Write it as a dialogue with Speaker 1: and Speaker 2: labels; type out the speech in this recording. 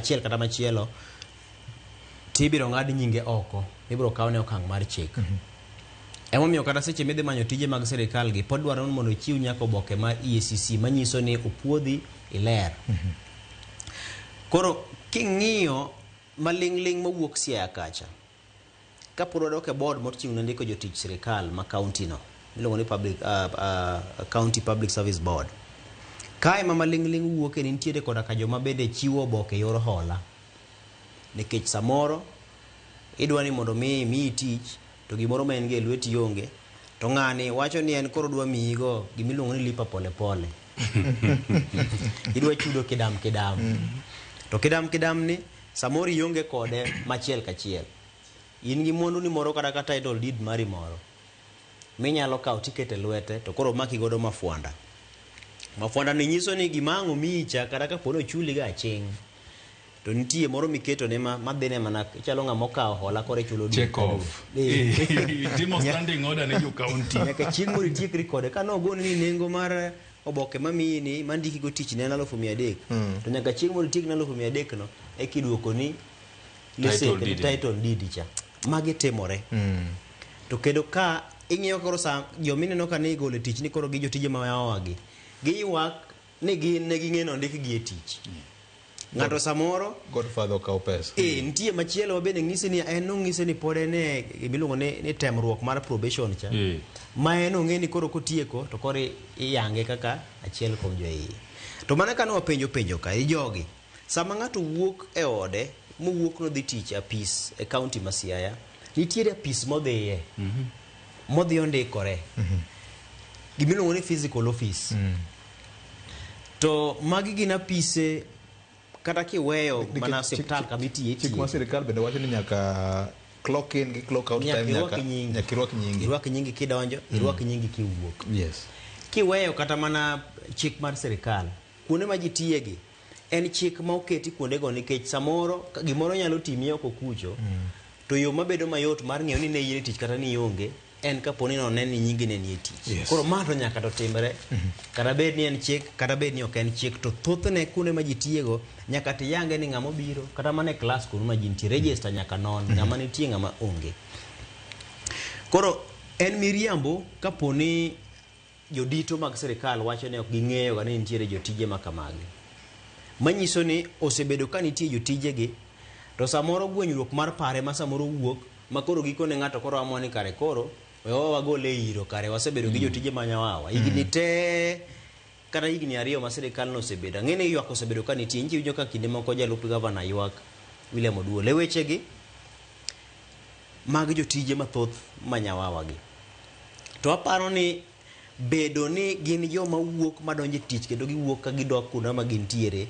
Speaker 1: achiel kata machielo, tibiro ng'ad nyinge oko, ibiro kawne okang' mar chik. Emomiyo kata seche midhi manyo tije mag sirikal gi pod dwaro ni mondo ichiw nyaka oboke mar EACC manyiso ni opuodhi iler. Koro king'iyo maling'ling' mowuok Siaya kacha, kapod wadok e board mochung' ne ndiko jotich sirikal ma county no miluongo ni public, County Public Service Board. Kae ma maling'ling' wuoke ni nitiere koda ka joma bende chiwo oboke e yor hola. Nikech samoro idwa ni mondo mi miyi tich to gimoro ma en go e lweti onge to ng'ani wacho ni en koro odwa miyi go gimiluongo ni lipa pole pole. Idwa chudo kidam kidam. To kidam kidam ni samoro ionge kode machiel kachiel. In gi mwandu ni moro kata ka title deed mari moro minyalo kawo tikete lwete to koro maki godo mafwanda. Mafwanda ni nyiso ni gima ang' omiyi cha kata kapo ni ochuli ga aching' to nitie moro miketo ne ma madhine mana ichalo ng'ama okawo hola koro ichulo dwe
Speaker 2: Check
Speaker 1: ka dwe.
Speaker 2: off.
Speaker 1: Eh.
Speaker 2: Timo standing order ne jo county.
Speaker 1: Nyaka chieng' moro itiekri kode. Ka nogoni ni nengo mar oboke mamiyi ni mandiki go tich ne en 300,000 to nyaka chieng' moro itiek ne 300,000 no eka iduokoni
Speaker 2: Title
Speaker 1: listen
Speaker 2: deed.
Speaker 1: title deed cha. Magi timore. To kendo ka ing'iyo koro sa jomineno ka ne igolo e tich ni koro gi jotije ma yawa gi giywak ni gin ne ging'e ni ondikgi e tich. Ng'ato samoro
Speaker 3: Godfather okawo pesa.
Speaker 1: Eh, nitie machielo ma bende ng'isi ni en nong'ise ni pod en e gimiluongo ni temruok mar probation cha. Ma en ong'e ni koro kotieko to koro iyange kaka achiel kuom joiye. To mana ka ne wapenjo penjo ka, jogi, sama ng'ato wuok e ode, mowuok nodhi tich e apis e county ma Siaya, nitiere apis modhiye, modhi ondikore. Gimiluongo ni physical office. To magi gin apise kata kiweyo mana osiptal kama itiye
Speaker 3: Chik mar sirikal bende wacho ni nyaka clock in gi clock out
Speaker 1: Nyaka
Speaker 3: time
Speaker 1: irwak
Speaker 3: nyaka
Speaker 1: nyingi.
Speaker 3: nyaka irwak nyingi.
Speaker 1: Irwak nyingi kidonjo, irwak nyingi kiwuok.
Speaker 3: Yes.
Speaker 1: Kiweyo kata mana chik mar sirikal, kuonde ma ji tiyegi, en chik ma oketi kuondego nikech samoro gimoro nyalo timi oko kucho, to yo mabedo mayot mar ng'eyo ni ne in e tich kata ni ionge, en kapo ni nonen ni nyingi ne nie tich.
Speaker 3: Yes.
Speaker 1: Koro ma to nyaka to timre. Kata bed ni en chik, kata bed ni ok en chik, to thothne kuonde ma ji tiyego, nyaka tiyange ni ng'ama obiro, kata mana e klas kuonde ma ji nitie, register nyaka non, ng'ama nitie ng'ama onge. Koro en miriambo kapo ni jodito mag sirikal wacho ni ok ging'eyo ga ni nitiere jotije ma kamagi. Manyiso ni osebedo ka nitie jotijegi, to samoro gwenyruok mar pare ma samoro wuok, ma koro gikone ng'ato koro amua ni kare koro, we wagole iro kare wasebedo gi jotije ma nyawawa. Higni te, kata higni 2 ma sirikal nosebedo. Ang'e ni ywak osebedo ka nitie. Inji winjo ka kinde moko jalup gavana ywak William Oduol. E wechegi, mag jotije mathoth ma nyawawa gi. To aparo ni bedo ni gin joma wuok madonjo e tich kendo giwuok ka gidok kuonde ma gintiere,